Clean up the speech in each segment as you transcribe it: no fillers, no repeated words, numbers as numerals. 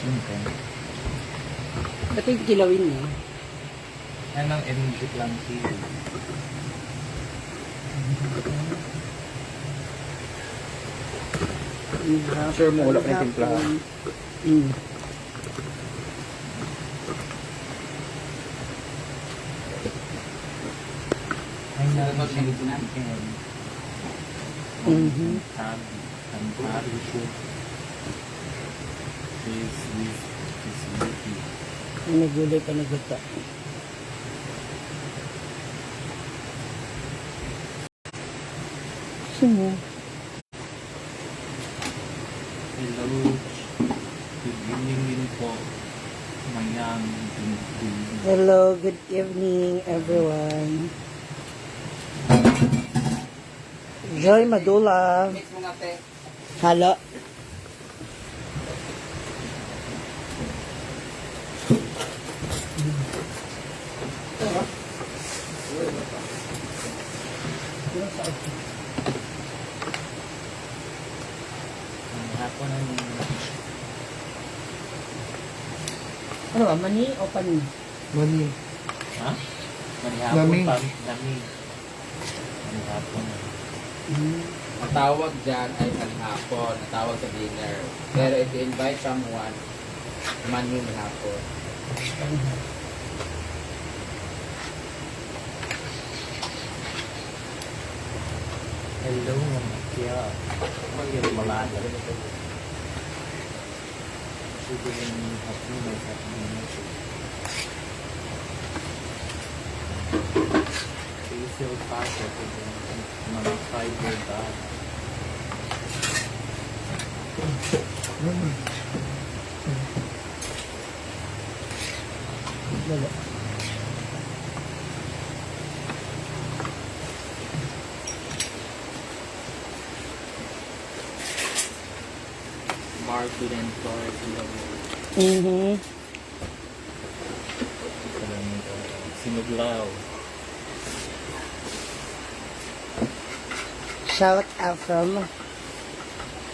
Okay. Ito yung kilawin niya. Yan ang MG Clumsy. Sure mo, wala pa yung timpla. Ay, na chicken. Tabi. Tabi. This is beauty. May gulay pa na gata. Sino? Hello. Good evening din po. Mayang din. Hello, good evening, everyone. Joy Madula. Mix mo nga, te. Halo. Ang hapon na ninyo. Ano ba? Mani o pani? Mani. Ha? Manihapon Dami. pa. Dami. Manihapon na. Ang tawag dyan ay manhapon. Ang tawag sa dinner. Pero if you invite someone, mani hapon. Hello, Mama Kia. Malada. Siguro yung hapon na sa Basil packet mga fiber bag. Lalo. Mark and Flores hello. Sinuglaw. Shout out from,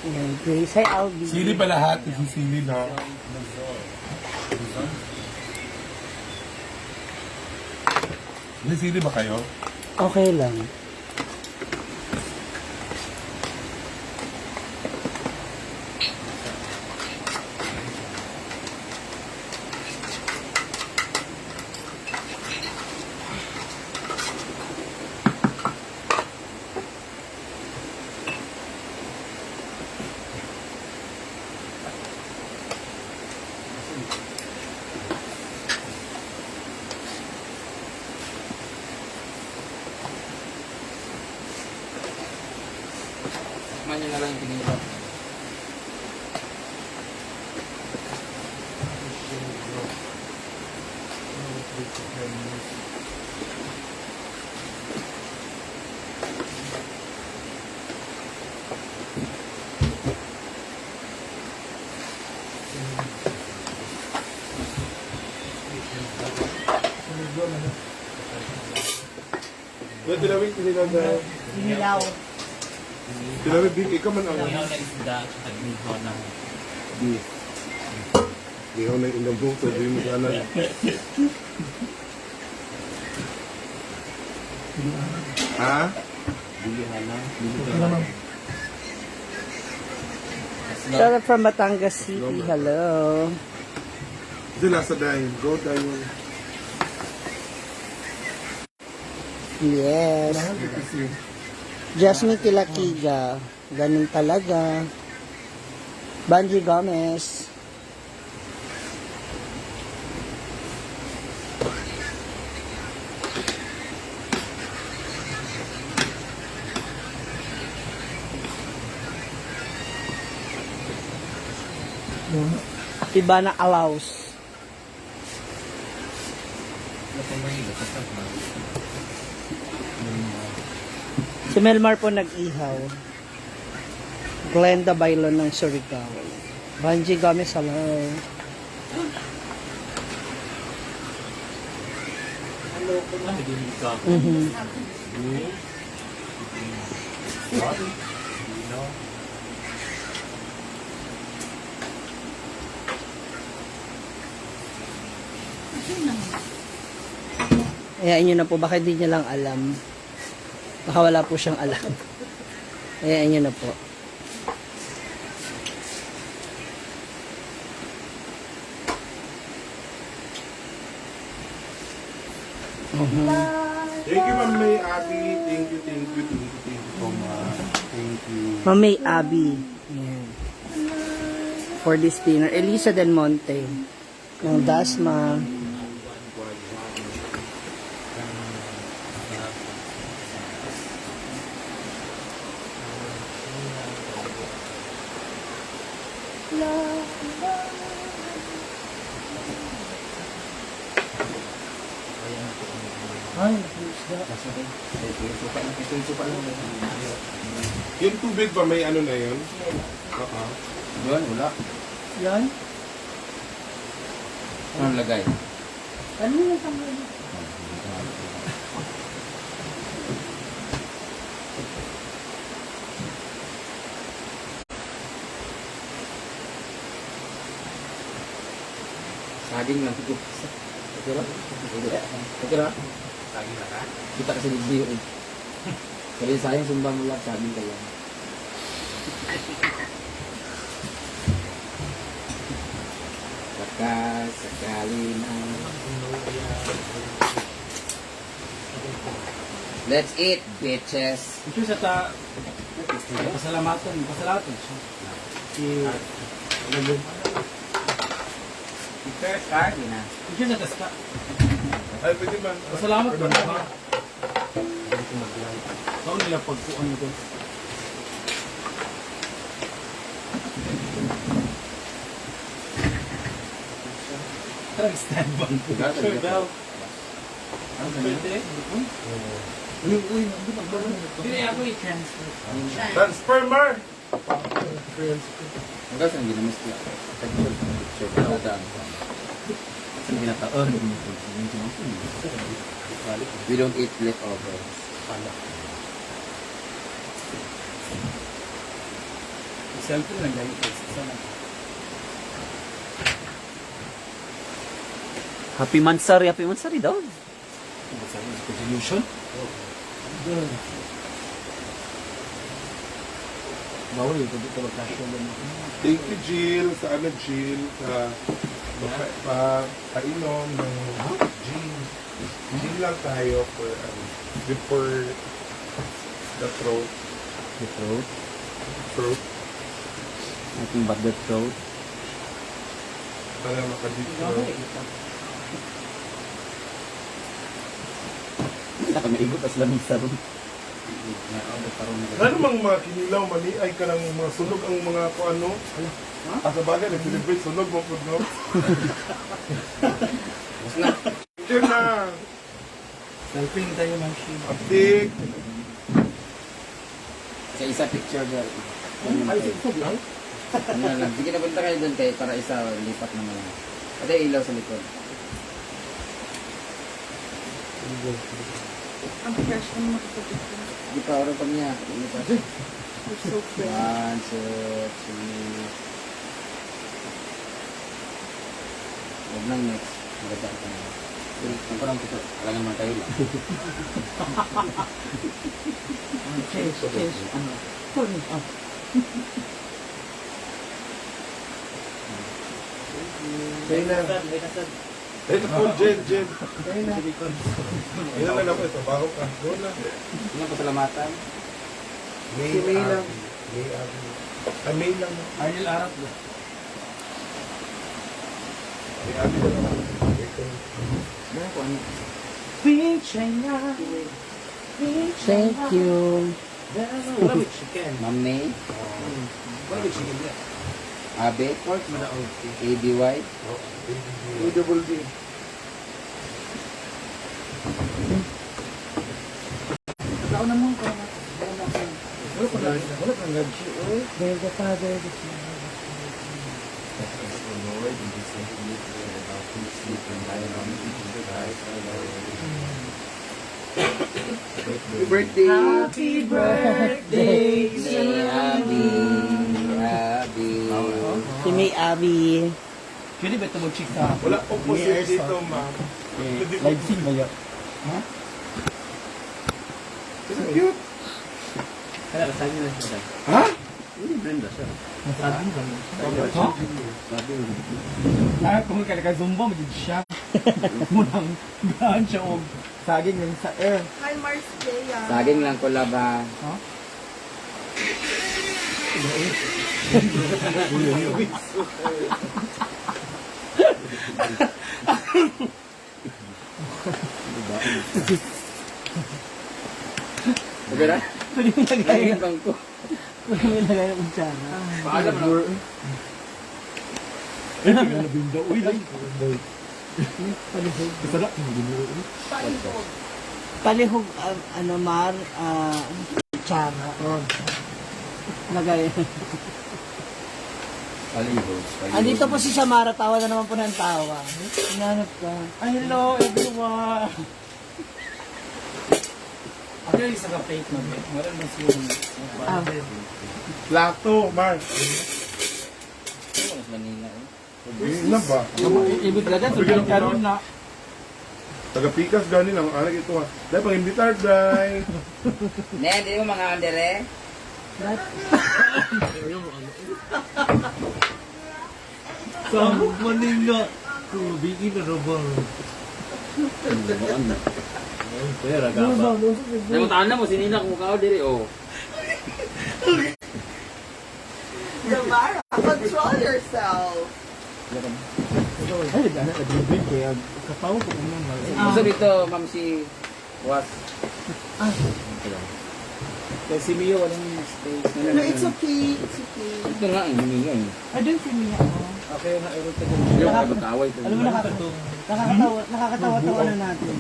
yan, Grace. Hi, Albi. Sili pa lahat. Sisili na. Luzon. May sili ba kayo? Okay lang. Mani na lang yung pinili. Well, tilawin sila na. Hinilaw. Tilawin, big. Ikaw man ang Inihaw na isda at saka inihaw na beef. Ikaw na yung buto. Di mo sana. Ha? Dili na lang. Shout out from Batangas City. Hello. Sila sa dahin. Go dayon. Yes. Lahat kasi. Jasmine Kilakiga. Ganun talaga. Banji Gomez. Ivana Alaus. Si Melmar po nag-ihaw. Glenda Bailon ng Surigao. Banji Gomez, hello. Hayaan nyo na po, baka hindi niya lang alam. Baka wala po siyang alam. Hayaan nyo na po. Thank you, Ma'am May Abby. Thank you, thank you, thank you, thank you so much. Thank you. Ma'am May Abby. Ayan. For this dinner. Elisa Del Monte. Ng Dasma. Ay, isda. Ito yung suka lang. Yung tubig ba may ano na yun? Oo. Yun, wala. Yan. Anong lagay? Ano yung tanggal? Saging lang. Okay ba? Okay ba? Saging na ka? Kita kasi video eh. Sabi sayang sumba mo lang, saging kayo. Baka sakali na. Let's eat, bitches. Ito sa ta... Pasalamatan. Pasalamatan siya. Si... Picture card na. Ito sa taska. Ay, pwede ba? Pasalamat ba na ba? Saan nila pagkuan ito? Parang stand by. Sure daw. Pwede. Uy, uy, Hindi ako i-transfer. Transformer! Hanggang saan ginamas ko? Picture, picture. Dadaan. Saan ginataon? We don't eat leftovers. Selfie lang dahil sana. Happy Mansari daw. Contribution? Bawal ito dito magkasya lang. Thank you, Jill. Sa ano, Jill? Sa pa, pa, painom ng gin. Gin lang tayo for, before the throat. The throat. Throat. Nothing but the throat. Para maka-deep throat. Nakamiigot as lamisa ron. Ano mang mga kinilaw, mali ay ka ng mga sunog ang mga kung ano. Ah, sa bagay, nag-celebrate sunog mo po, no? Picture na! Selfie na tayo, Ma'am Shane. Update! Sa isa picture girl. Ay, sa lang? Ano na lang. Sige, napunta kayo doon kayo para isa lipat naman. Pati ilaw sa likod. Ang fresh ng mga picture. Di pa, oras pa niya. Lipat. You're so fresh. One, two, three. Huwag nang next. Maganda ka na. Ako lang ito. Alam naman tayo lang. Change, change. Ano? Phone. Oh. Sa'yo na. Ito po, Jen, Jen. Ayun na lang ito, bago ka. Go na. Ano pasalamatan? May May lang. May Abby. Ah, May lang. Arnel Arat ba? May Abby na lang. Ito. Ano ko ano? Thank you. Wala may chicken. Ma'am May? Wala may chicken niya. Abe? Pork man na okay. A-B-Y? Oh, A double D. Wala pa na. Wala pa na. There's the Father, the Son, and the Lord, in this we are about to sleep and lie down in Christ our Lord. Happy birthday! Happy birthday May Abby! Abby! Si May Abby. Pwede ba ito mag-chick sa Wala opposite dito, ma'am. live scene ba yun? Ha? It's cute. Kaya kasali na siya. Ha? Hindi Brenda siya. Ha? Ah, kung ka Zumba, magiging siya. Munang gaan siya og saging lang sa air. Hi, Mars Bea. Saging lang ko laba. Okay na? Pwede mo ilagay. Ay, bangko. Pwede mo ilagay ng kutsara. Paalam na. Ay, nabinda. Uy, lagi. Palihog. Kasarap yung ginuo. Palihog. Palihog, ano, Mar, kutsara. Lagay. Palihog. Andito po si Samara, tawa na naman po ng tawa. Hinanap ka. Ay, hello everyone! Ako yung isa ka plate na ba? Wala naman siguro. Ah, Plato, Mark. Mas Manila eh. Hindi na ba? Ibig lang yan, Bigyan ng karon na. Taga-pikas gani lang. Anak ito ha. Dahil pang imbitar, day. Ne, di mo mga andere. Sa Manila, tubigin na robot. Buwan na. Pera, ano gaba. ba? Nangutaan na mo, sinina kung kao diri oh. Zamara, control yourself. Ay, dana nag-drink kaya kapaw ko unang mag. Gusto dito, ma'am si Was. Kaya si Mio walang space. No, it's okay. It's okay. Ito nga, ang huminga eh. I don't see me ako. Okay na error ka dyan. Yung kabagaway. Alam mo, nakakatawa, nakakatawa-tawa na natin.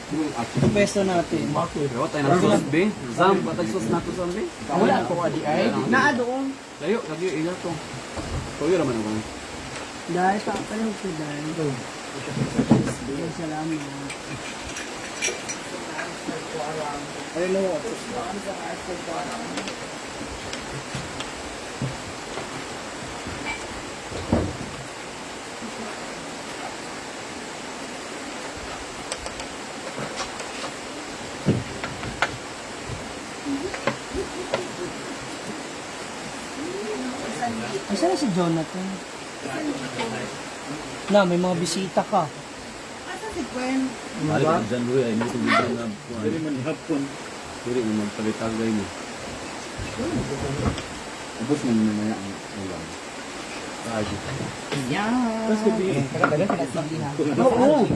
Yung pwesto natin. Pero tayo ng sauce, be. Zam, patay sauce nato sa be. Wala ako adi ay. Naa doon. Layo, lagi ila to. Tuyo raman ako. Dahil, palihog ko dahil. Ay, salamat. I don't know what. Ay, saan na si Jonathan? Na, may mga bisita ka. Asa si Gwen? Balik ka dyan, Luy. Ay, mo itong bigyan na. Dili man hapon. Dili mo magpalitagay mo. Ubus na naman ang ulam. Tapos gabi. Oo.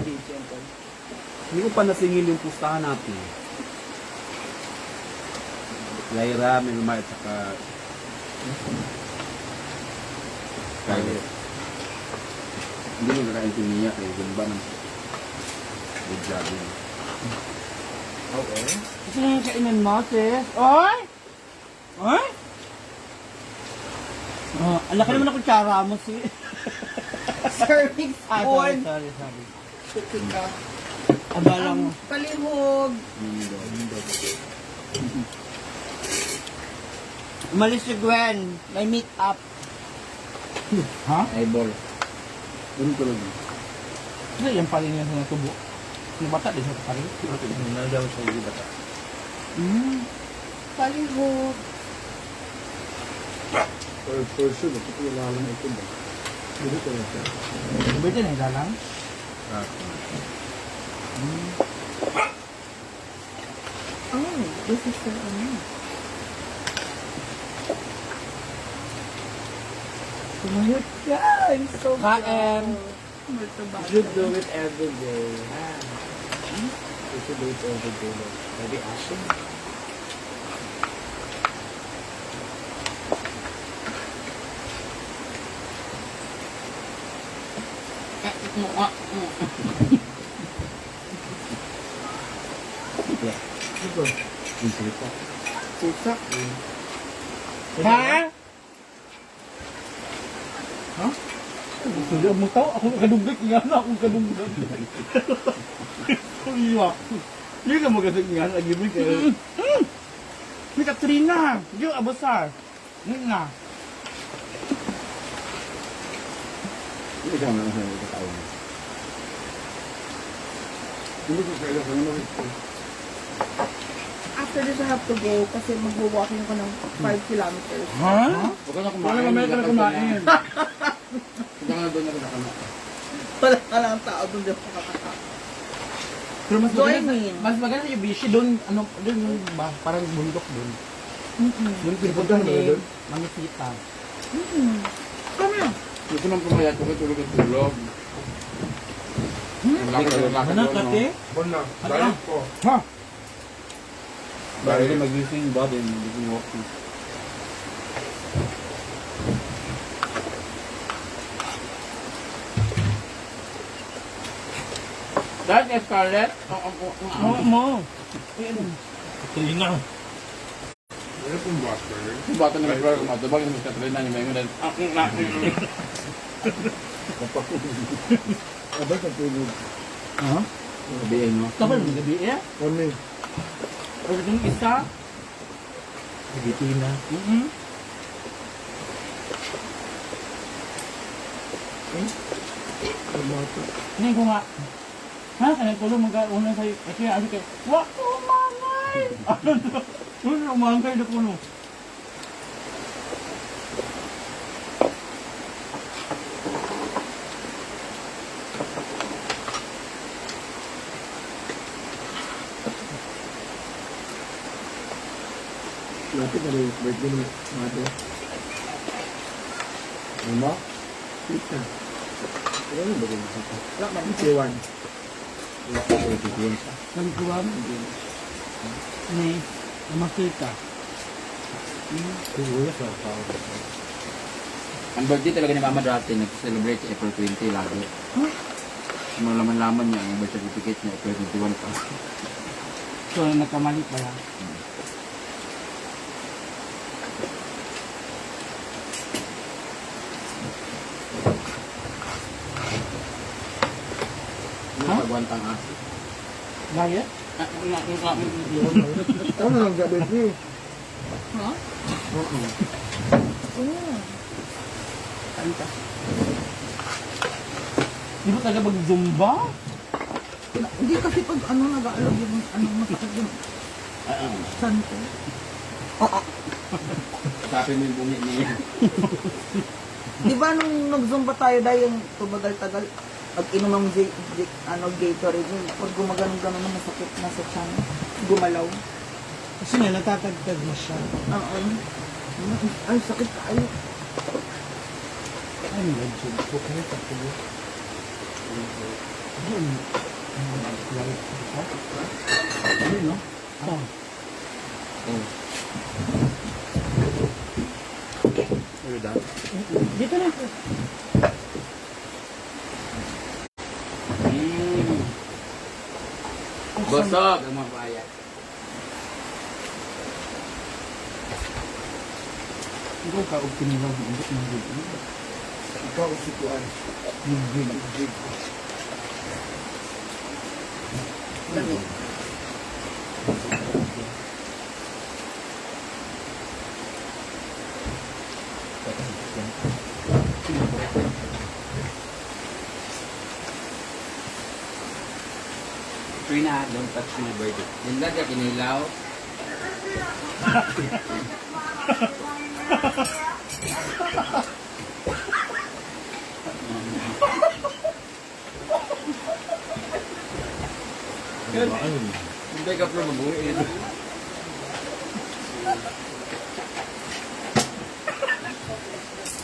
Hindi ko pa nasingil yung pustahan natin. Lyra, Milmar, at saka... Scarlett. Hindi mo kakain si Mia kaya gumba man. Good job yun. Gusto na yung kainan mo, sis? Oy! Oy! Oh, ang laki naman ng kutsara mo, sis. Serving Ah, sorry, spoon. sorry, sorry. Okay ka. Abala mo. Palihog. Umalis si Gwen. May meet up. Eyeball. Ganun talaga. Hindi yan pa rin yan sa natubo. Yung bata din sa pari. Naldaw siya yung bata. Palihog. For sure, bakit wala lang ito ba? Hindi ko lang siya. Pwede na ilalang. Oh, this is the ano. Tumayot ka. I'm so Kain. proud. You should do it every day. You should do it every day. Like, maybe action. Yung salita. Pusa. Ha? Ha? Gusto mo tao? Ako kadugdag nga na akong kadugdag. Sorry ah. Hindi ka magasig nga na gibig kayo. May Katrina! Yung abasar. Yun na. Hindi siya mga sa tao. Hindi ko kailangan sa mga. After this, I have to go kasi magwo-walking ako ng 5 kilometers. Ha? Huwag ka na kumain. Wala mamaya ka na kumain. Huwag ka na doon na kumain. Wala ka lang tao doon, di ako makakaka. Pero mas Join maganda, me. mas maganda yung Bishi doon, ano, doon yung ba, parang bundok doon. Doon pinupunta Punta ni naman doon? Mamisita. Kami. Gusto nang pumayat ko tulog at tulog. Ang lakad, ang lakad Ano, doon, no? kate? Bon na. Diet ko. Ha? Dahil Diet. mag-using body and mag-using walking. Dahil kay Scarlett, oo, oo, oo. Oo mo. Katrina. Meron pong butter. Yung bata na may program ato, bakit mas Katrina niya may ngundan? Ah, ah, ah. Abay, katulog. Ha? Sabihin mo. Kapal mo gabi eh. Kami. Pag itong isa. Nagitina. Mm-hmm. Hindi ko nga. Ha? Kanang tulong magkauna sa'yo. Kasi ano kayo, wa ko umangay! Ano to? Ano umangay na kuno? Lapit na rin yung birthday ni mother. Ano? Tita. Ano ba ganyan sa Wala man. 21. Nagkuha mo? Ni, makita. Siguro sa tao. Ang birthday talaga ni Mama dati, nag-celebrate sa April 20 lagi. Yung mga laman-laman niya, ang birth certificate niya, April 21 pa. So, nagkamali pala. Ano pagwantang aso? Diet? Ah, ah, ah, ah, ah. Ano lang gabi niyo? Ha? Oo. Kanta. Di ba talaga mag-zumba? Hindi kasi pag ano, nag-aalog yung ano, masakit yung san ko. Sabi mo yung bungi niya. Di ba nung nag-zumba tayo dahil yung tumagal-tagal, pag inom ng J, J, ano, Gatorade, yung pag gumaganon-ganon na masakit na sa tiyan, gumalaw. Kasi nga, natatagtag na siya. Oo. Ay, sakit kayo. Ay, nag-zumba. Okay, tapos. Ano, no? Oh. Are you done? Dito na. Mm. Busog ang mga bayan. Ikaw ka og kinilaw ng ubot ng gabi. Ikaw si Kuan. Yung Jig. Trina, don't touch my birthday. Linda ka kinilaw. Hindi ka pero mabuhi.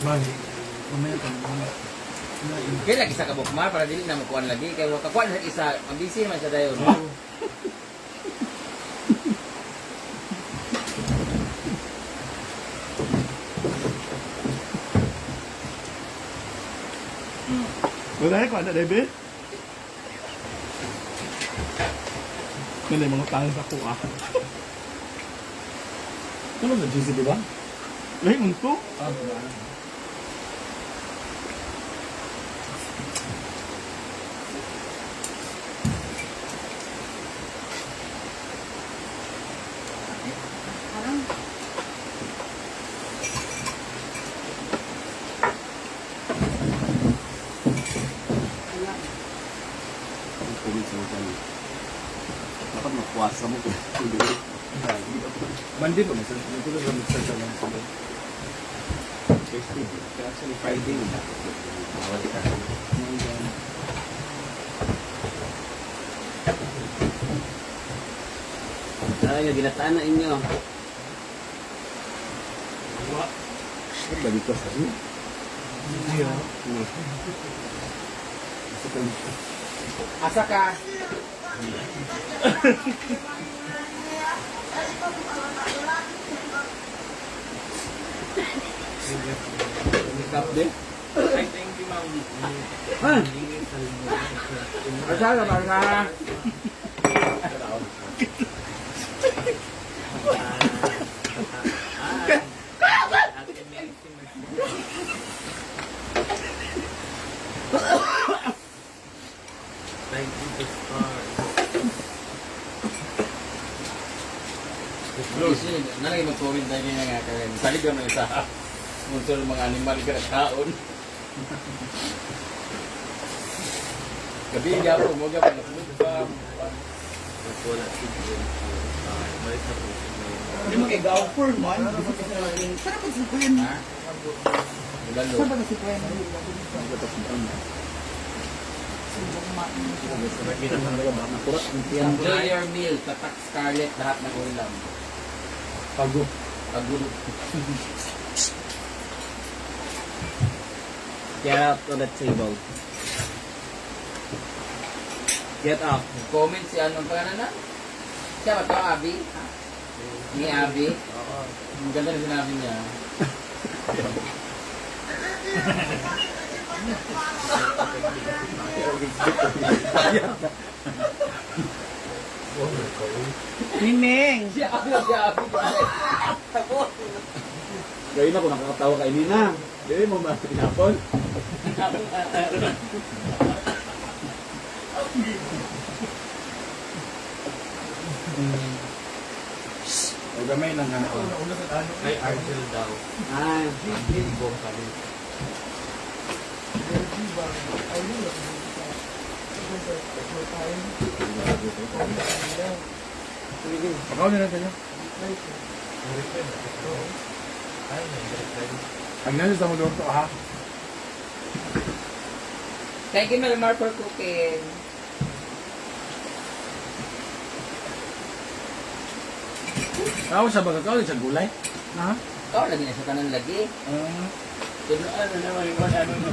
Man. Kaya lagi sa kabukma para dili na makuan lagi kay wa kakuan sa isa, mabisi man sa dayon. Wala ko ano, David? Nanay, mga tangan sa kuha. Ano sa GC, di ba? Lahi, unto? Ah, wala. Parang, Ang tubig sa hotel. Puwasa mo. Monday pa, minsan. Nagtulog lang minsan sa lang sila. Thursday. Actually, Friday. Bawal ka. Ay, ginataan na inyo. Balik ka sa iyo. Asa ka? Makeup din. Ay, thank you, ma'am. Asa ka ba ka? Thank you, the stars. Close. Nalagay mag-comment tayo ngayon nga kaya. Salig ka man isa. Sponsor mga animal ka na taon. Gabi nga po, mo pa nasunod pa. Hindi mo kay Gaufer man. Sana pa si Gwen? Ha? Lalo. Saan ba na si Gwen? Sumbong Enjoy your meal. Tatak Scarlett lahat ng ulam. Pago. Pagulo. Get out on the table. Get up. Comment si anong pangalan na? Siya ba to, Abby? Ha? Ni Abby? Oo. Ang ganda na sinabi niya. Miming! Si Abby, si Abby. Gawin ako, nakakatawa kay Nina. Dili mo ba pinapon? O gamay lang ha. Ay, Argel daw. Ay, Pakaw na lang tayo. Ang nasa sa mga to, ha? Thank you, Melmar, for cooking. Ako sa bagakaw, sa gulay. Ha? Ikaw lagi na sa kanan lagi. Ah. Tunuan na naman yung ano na.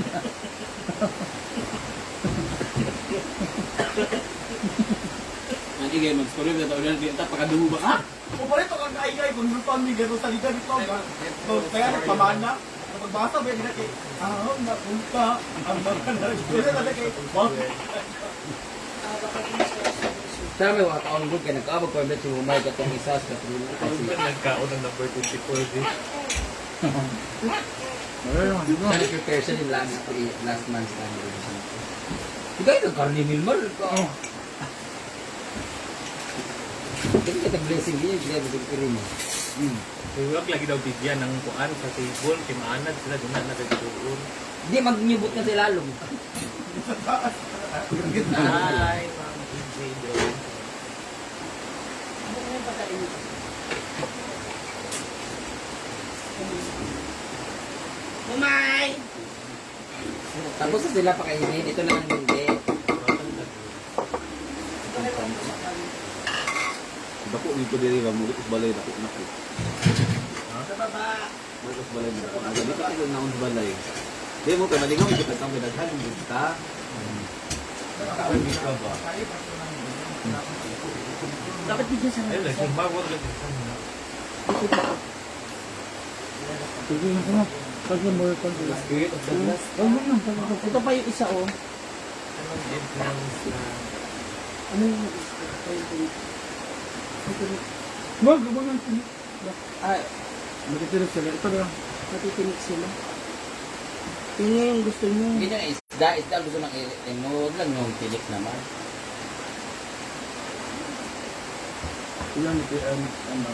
Nanti kayo mag-score yun, tatawa na kita, pakadumo ba ka? Kung pala ito kang ay kung lupa mi gano'n sa liga dito ba? So, kaya nagpamana. Kapag basa ba yun kay ah, napunta ang mga nagpila na kay wow. Sana may mga kaon good kaya nagkaabag ko si Humay katong isa sa Katrina. Kasi Nagkaon ng number 24, eh. siya nag-prepare siya yung last month's anniversary. Ikaw ito, karni Milmar. Oh. Hindi kita blessing niya, hindi kita blessing mo. Huwag lagi daw bigyan ng kuan sa table, kay maanad sila, doon na nagagadoon. Hindi, magnyubot na sa lalong. Hi, Ma'am DJ daw. Umay! Tapos na sila pakainin, ito na ang hindi. Dako dito diri ba mo us balay dako na ko. Sa baba. Mo us balay dako. Dili ka ko naon sa balay. Di mo kay malingaw kita sa daghan ta. Dapat bigyan sa Ay, lagi, mawag lagi sa mga. Sige na. Pag mo yung Ito pa yung isa, oh. Anong influence na Ano yung isa? Ay, ito. Ito. Wag, wag ang tinik. Ah, Matitinik sila. Ito na lang. matitinik sila. Yun nga yung gusto niyo. Hindi na isda, isda gusto ng mo, huwag lang yung tinik naman. Yan, ito ano.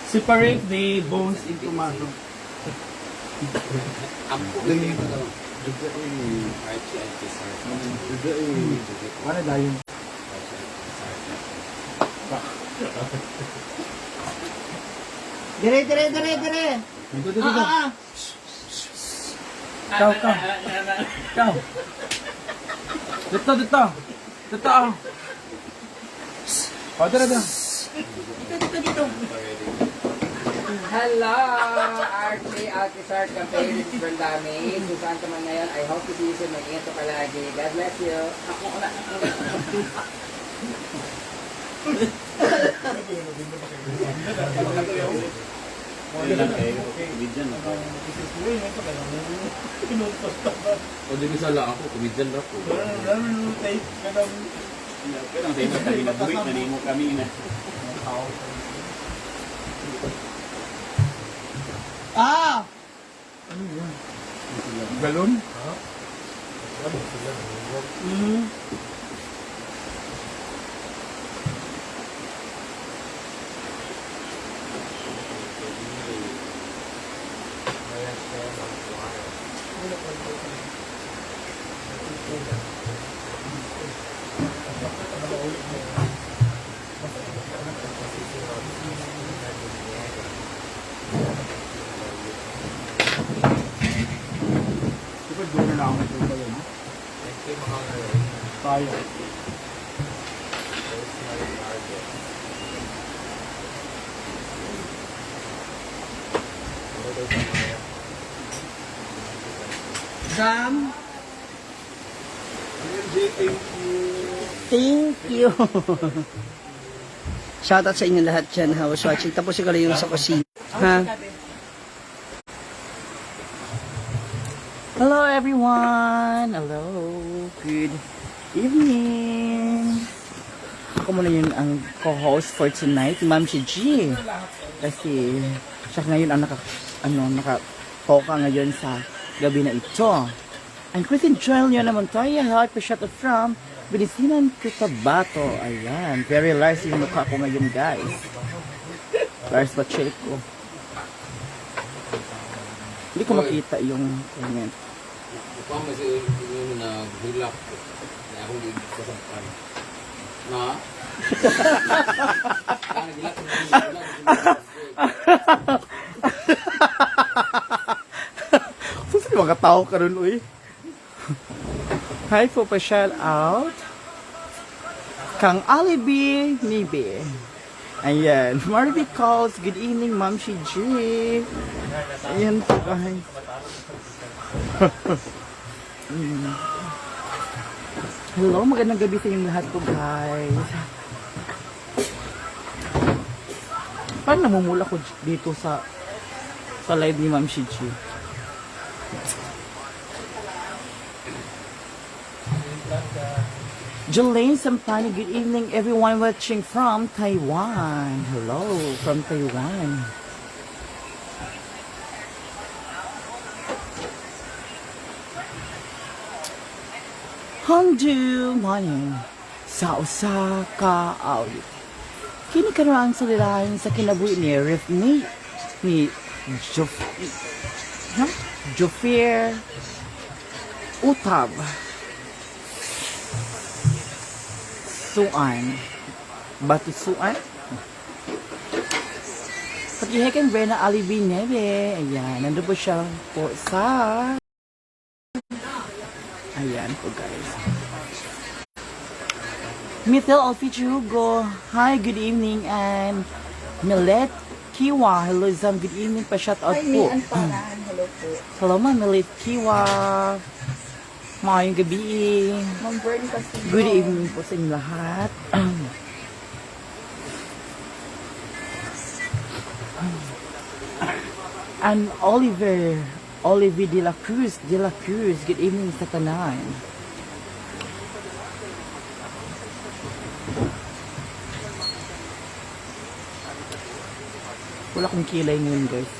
Separate the bones into tomato. Ampo. Juga eh. Archie and Cesar. Juga eh. Wala dayon. Archie and Cesar. Dire, dire, dire, dire. Dito, dito, Ah, dito. ah, ah. Ikaw, ikaw. Ikaw. Dito, dito. Dito, ah. O, dito, dito. Dito, dito, dito. Hello! Archie Alcazar Campaign. This is Brenda May. Kung saan ka man ngayon, I hope to see you soon. Mag-ingat ka palagi. God bless you. Ako na. O di misala ako, comedian ra ko. Ah! Galon? Ha? Di ba doon na ako ito yun? Tayo. Sam, MJ, thank you. thank you. Shoutout sa inyo lahat dyan, ha, was watching. Tapos ikaw lang yung sa kusina. Ha? Hello everyone! Hello! Good evening! Ako muna yun ang co-host for tonight, Ma'am si G. Kasi siya ngayon ang naka toka ngayon sa gabi na ito. I'm Christine Joel Leona Montoya, hi pa shout out from Binisinan, Cotabato. Ayan, very large yung mukha ko ngayon, guys. Lars Pacheco. Hindi ko makita yung comment. Upang mo si yung naghilak na akong gisasampan. Na? Ah, naghilak ko, naghilak ko. Saan mga tao karon uy? Hi po pa shout out. Kang Alibi Nibi. Ayan. Marby calls. Good evening, Ma'am Shi G. Ayan po guys. Hello, magandang gabi sa inyong lahat po guys. Parang namumula ko dito sa live ni Ma'am Shi G. Jelaine Sampani, good evening everyone watching from Taiwan. Hello from Taiwan. Hangju morning sa usa ka awit. Kini karon ang sulirahan sa kinabuhi ni Rif ni Jof, ha? Jofir Utab. Suan. Batusuan? Pakihekan Brena Alibi Neve. Ayan, nandun po siya po sa... Ayan po guys. Mithil Alfichi Hugo. Hi, good evening. And Millet Kiwa. Hello, Zam. Good evening. Pa-shout out Hi, po. May Anparan. Hello po. Hello, Ma'am Millet Kiwa. Maayong gabi. Ma'am Vern Castillo. Good evening po sa inyo lahat. And Oliver, Oliver De La Cruz, De La Cruz, good evening sa tanan. Wala akong kilay ngayon, guys.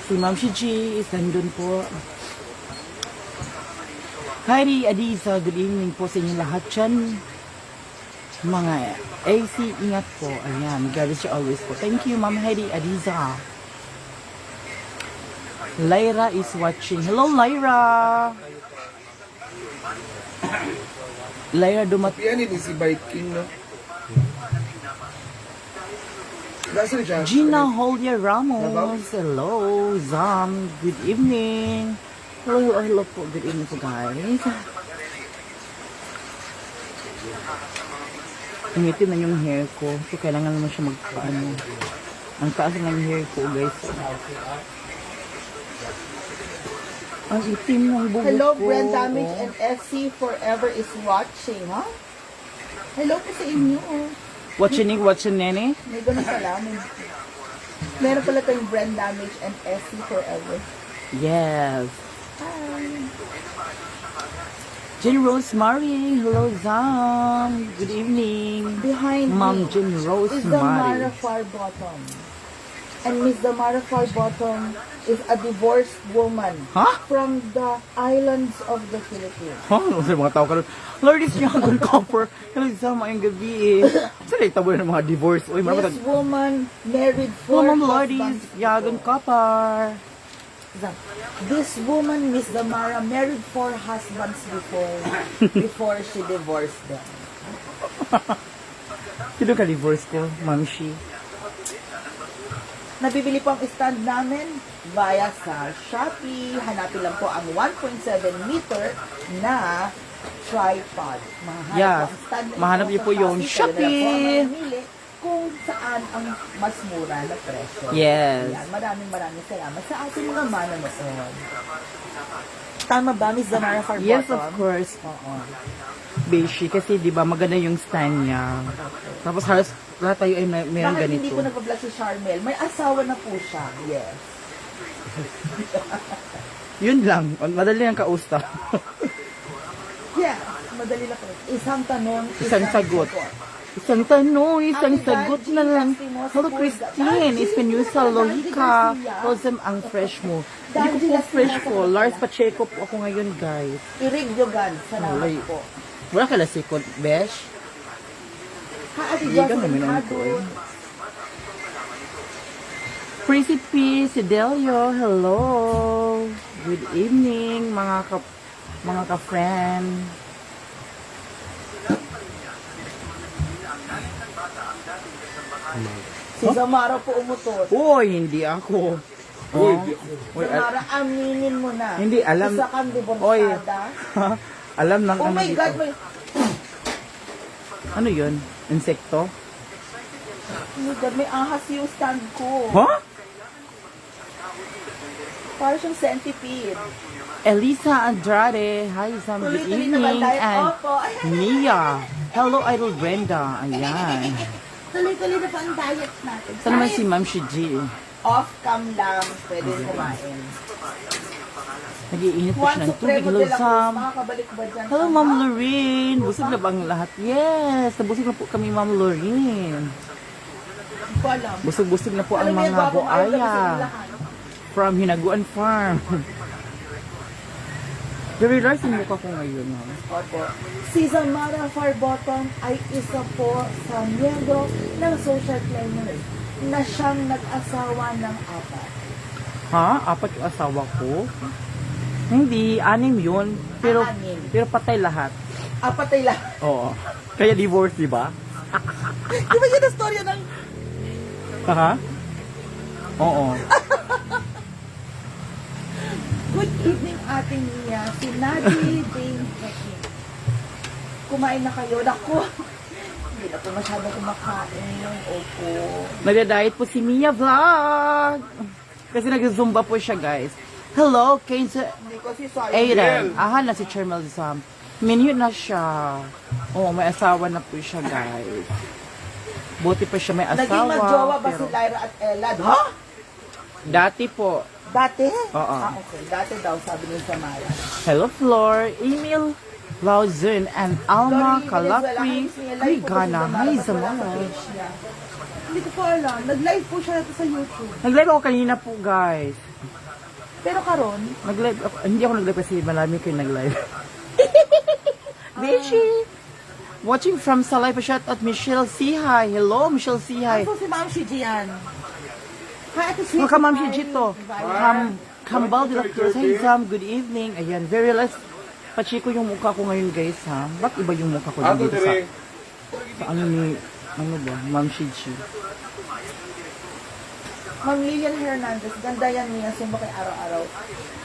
Si Ma'am si G is nandun po. Heidi Adisa, good evening po sa inyong lahat dyan. Mga AC, ingat po. Ayan, God bless you always po. Thank you, Ma'am Heidi Adiza. Lyra is watching. Hello, Lyra! Lyra, dumat... Yan ni si Viking, no? Nasa ni Jan? Gina Holia Ramos. Hello, Zam. Good evening. Hello, hello, hello po. Good evening po, guys. Nangitim na yung hair ko. So, kailangan naman siya magpaano. Ang taas ng hair ko, guys. Ang itim ng buhok Hello, ko. Brand Damage and SC Forever is watching, ha? Hello po sa inyo. Watching, watching, nene. May ganun pala. Meron pala tayong Brand Damage and SC Forever. Yes. Hi! Jen Rosemary. Hello, Zam. Good evening. Behind Ma'am me Jen is the Rosemary. Mara Farbottom. And Miss Damara Farbottom is a divorced woman Huh? from the islands of the Philippines. Huh? Ano sa mga tao karon? Lord is yung good copper. Hello, Zam. Maayong gabi eh. Saan na itabo ng mga divorce? Uy, marami This woman married Hello, four Ma'am Lordies. husbands. Yagon Copper. This woman, Miss Damara, married four husbands before before she divorced them. Sino ka divorce ko, Ma'am Shi? Nabibili po ang stand namin via sa Shopee. Hanapin lang po ang 1.7 meter na tripod. Mahanap Yes. po ang stand na ito Mahanap niyo sa po yung Shopee. Kayo na lang po ang Shopee. mamimili kung saan ang mas mura na presyo. Yes. Ayan, maraming maraming salamat sa ating mga manonood. Tama ba, Miss Zamara Farbottom? Yes, of course. Oo. Beshi, kasi di ba maganda yung stand niya. Tapos halos lahat tayo ay meron Bakit ganito. hindi ko nagpa-vlog si Charmel? May asawa na po siya. Yes. Yun lang. Madali ang kausta. Yes. Madali lang po. Isang tanong, Isang sagot. Isang tanong, isang Ate sagot Danji na lang. Lastimosa Hello, po. Christine. Danji, Espinosa Danji Lohica. Garcia. Rosem ang fresh mo. Hindi ko Danji po fresh Lastimosa po. po Lars pala. Pacheco po ako ngayon, guys. Irig Yogan. Salamat Alay. po. Wala ka lasikot, besh. Ha, Ate Hindi ka Jocelyn naman ang ko, eh. Hadun. Prissy P. Sidelio, hello. Good evening, mga ka-friend. Si Zamara po umutot. Uy, hindi ako. Uy, di ako. Uy, Zamara, aminin mo na. Hindi, alam- Isa kang Oy. divorsyada. Alam ng Oh ano my dito. God, may, Ano yun? Insekto? oh my God, may ahas yung stand ko. Huh? Para siyang centipede. Elisa Andrade. Hi, Sam. Good Tuloy-tuloy naman evening. tayo. And Opo. Mia. Hello, Idol Brenda. Ayan. Tuloy-tuloy na po ang diet natin. Saan naman si Ma'am Shiji? Off cam lang, pwede kumain. Nag-iinit po Juan siya ng tubig. Supremo Hello, de la Cruz, Sam. makakabalik ba dyan? Hello, Ma'am Lorraine. Busog na ba ang lahat? Yes. Nabusog na po kami, Ma'am Lorraine. Hindi ko alam. Busog-busog na po ang Alam mo yan, mga gwapo, ayaw gabi sa buaya. inyo lahat. From Hinaguan Farm. Very large yung mukha ko ngayon. Ha? Opo. Si Zamara Farbottom ay isa po sa miyembro ng social climbers na siyang nag-asawa ng apat. Ha? Apat yung asawa ko? Hindi, anim yun. Pero, Ah, anim. pero patay lahat. Apat ay lahat. Oo. Kaya divorce, di ba? Di ba yun ang storya ng Ha? Oo. Good evening, Ate Mia. Si Nadi Dane Hekin. Kumain na kayo. Naku, hindi na po masyado kumakain. Opo. Nagda-diet po si Mia Vlog. Kasi nag-zumba po siya, guys. Hello, Kenza Hindi ko si sorry. Aiden. Aha na si Charmel Zam. Menu na siya. Oo, may asawa na po siya, guys. Buti pa siya may asawa. Naging magjowa ba pero- si Lyra at Elad? Ha? Dati po. Dati? Oo. Ah, okay. Dati daw, sabi ni Samara. Hello, Flor. Emil Lauzun and Alma Lori Kalapri. Venezuela, hi, Miss Mia. Live po ba si Gana. Hi, Ba't wala sa Zamara. page niya? Hindi ko po alam. Nag-live po siya sa YouTube. Nag-live ako kanina po, guys. Pero karon, Nag-live ako. Hindi ako nag-live kasi marami kayo nag-live. Beshi! Watching from Salay pa shout out Michelle Sihay. Hello, Michelle Sihay. Ako si Ma'am si Gian. Hi, Ate Sweet. Mga Ma'am si Gito. Kambal de la Cruz. Hi, Sam. Good evening. Ayan, very less. Pachiko yung mukha ko ngayon, guys, ha? Ba't iba yung mukha ko Ato dito sa, dire. sa ano ni, ano ba, Ma'am Shichi. Ma'am Lilian Hernandez, ganda yan niya, sumba kay araw-araw.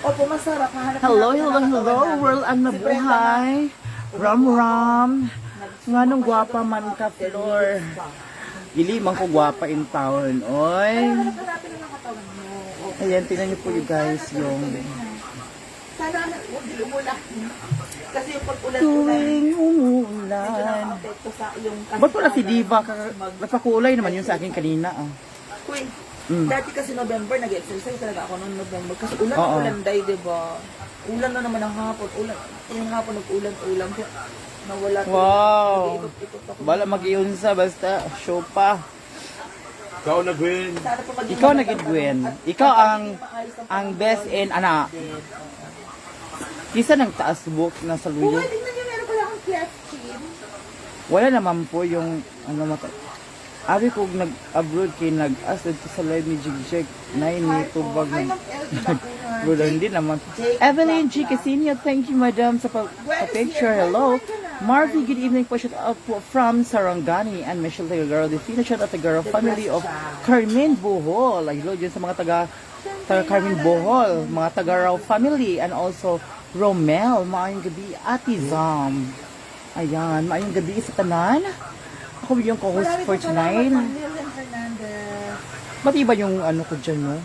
Opo, masarap. Mahanap Hello, hanapin hello, ang hello, katawan namin. world and Si Brenda nga, mabuhay. Ram ram. Nganong gwapa man ka, Flor. Dili man ko gwapa in town, oy. Hanap-hanapin ang katawan mo. Opo. Ayan, tingnan niyo po you guys yung Sana huwag din umulan. Kasi yung pag-ulan-ulan, tuwing medyo umuulan. nakaka-apekto sa yung Ba't wala si Diva? Napakulay naman yun sa akin kanina. Ah. Uy, dati kasi November, nag-exercise talaga ako noong November. Kasi ulan Oo. ulan day, di ba? Ulan na naman ang hapon. Ulan, yung hapon nag-ulan-ulan. Kaya nawala. tuloy. Wow. Nag-iikot-ikot ako. Bala mag-iunsa, basta show pa. Ikaw na, Gwen. Sana po maging Ikaw na magandang gid, Gwen. tanong. At Ikaw at ang magiging maayos ang panahon. best in ana. Kisa ng taas buhok na sa Uy, luyo. tingnan niyo, meron pala akong cleft chin. Wala naman po yung ano mata. Abi ko nag-abroad kay nag-as dito sa live ni Jigjig. Nay ni Hi po. tubag Hi, ng Ma'am LG Bakuhan. Bro, hindi naman. Jake Evelyn G. Bakla. Casino, thank you madam sa Gwen is picture. here. Hello. Gwen, kumain ka na. Marvy, good evening po. Shout out po from Sarangani and Michelle Tagagaro Defina. Shout out Tagagaro family of Carmen Bohol. Ay, hello dyan sa mga taga Carmen Bohol, mga taga Raw family and also Romel. Maayong gabi, Ate Zam. Ayan, maayong gabi sa tanan. Ako yung co-host Marami for pong salamat, tonight. Ma'am Lilian Hernandez. Ba't iba yung ano ko dyan, no?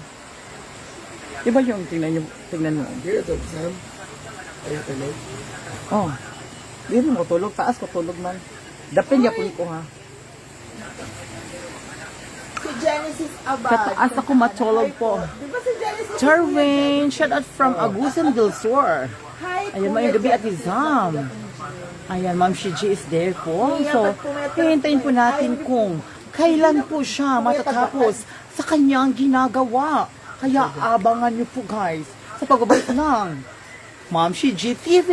Iba yung tingnan nyo, tingnan mo. Here, ito, Sam. Ay, tulog. Oh. Di mo tulog, taas ko tulog man. Dapin yapon ko ha. Si Genesis Abad. Kataas ako matulog Hi po. Di ba si Genesis? Terwin, shout out from Agusan del Sur. Hi, Ayan, Kuya maayong gabi, Ate Genesis. Zam. Ayan, Ma'am Shiji is there po. Kuya, So, ba't pumayat ka hihintayin po ng- natin Ay, kung kailan po siya matatapos sa kanyang ginagawa. Kaya abangan niyo po guys sa pagbabalik ng Ma'am Shiji TV.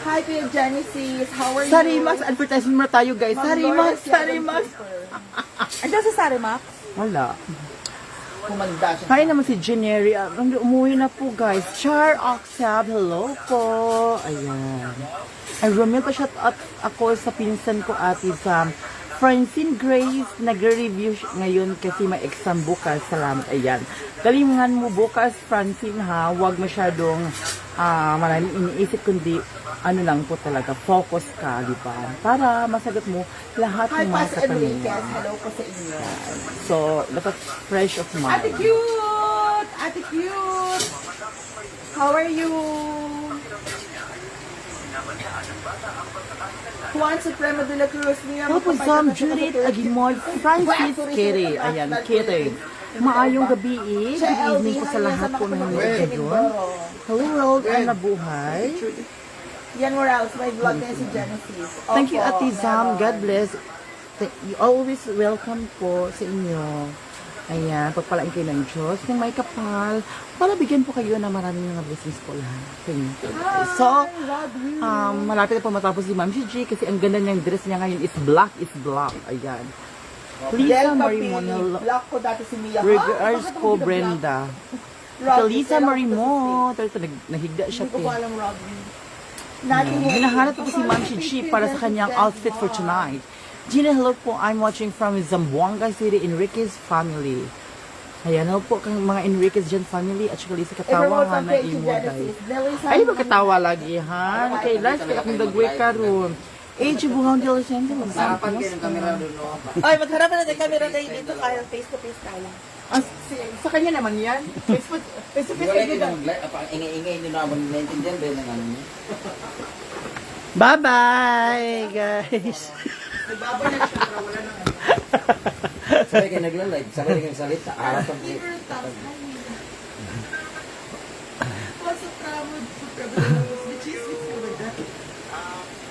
Hi, Kuya Genesis. How are you? Sarimax, advertisement muna tayo guys. Ma'am Sarimax, Lourdes Sarimax. Andiyan sa Sarimax? Wala. Kumanda siya. Hi naman si Jeneri. Ah, umuwi na po guys. Char Oxab, hello po. Ayan. Ay, Romel pa shout out ako sa pinsan ko ate Sam. Francine Grace, nagre-review ngayon kasi may exam bukas. Salamat. Ayan. Galingan mo bukas, Francine ha. Huwag masyadong maraming iniisip kundi ano lang po talaga, focus ka, di ba? Para masagot mo lahat Hi, ng mga Pas Enriquez. katanungan. Hello po sa inyo. So, dapat fresh of mind. Ate Cute! Ate Cute! How are you? Juan Supremo de la Cruz. Mia, Hello po magpapay Sam, ka na sa Judith Turkey. Agimoy, Francis Kitty. Ayan, Kitty. Maayong gabi eh. Siya, Good LD, evening po sa hi, lahat sa po mga na kapatid nanonood sa ngayon. Mindoro. Hello world and mabuhay. Yan Morales, may vlog na si Genesis. Thank you Opo, Ate Sam. meron. God bless. You always welcome po sa inyo. Ayan, pagpalain kayo ng Diyos ng may kapal para bigyan po kayo ng maraming mga blessings po lahat sa inyo. So, malapit na po matapos si Ma'am Gigi kasi ang ganda niyang dress niya ngayon is black is black. Ayan. Del Lisa Marimon, Capili, hello. Block ko dati si Mia. Regards Ha? Bakit ako po, binablock? Brenda. Rodney, Lisa kailangan ko Marimon. Ito, nahigda siya. Hindi ko te. pa alam, Rodney. Nati Henry. Hinahanap ko si Ma'am Chichi para sa kanyang outfit for tonight. Gina, hello po. I'm watching from Zamboanga City, Enriquez family. Ayan, hello po kang mga Enriquez dyan family at saka Lisa Katawa ha na imo dahil. Ay, magkatawa lagi ha. Kay Lars, kaya akong dagway karon. Eh, Chibuhang Dilicente, Harapan kayo ng camera doon, no? Ay, magharapan na ng camera tayo dito kaya face to face tayo. Ah, sa kanya naman yan. Face to face. To Hindi wala kayo mag-live. Ang ingay-ingay nyo na abang naintindihan ba yun ang ano niyo? Bye-bye, guys. Sabay kayo nagla-live, sabay kayo salita. Harap ang Liver thumbs. Hi. Sa tramo, sa tramo.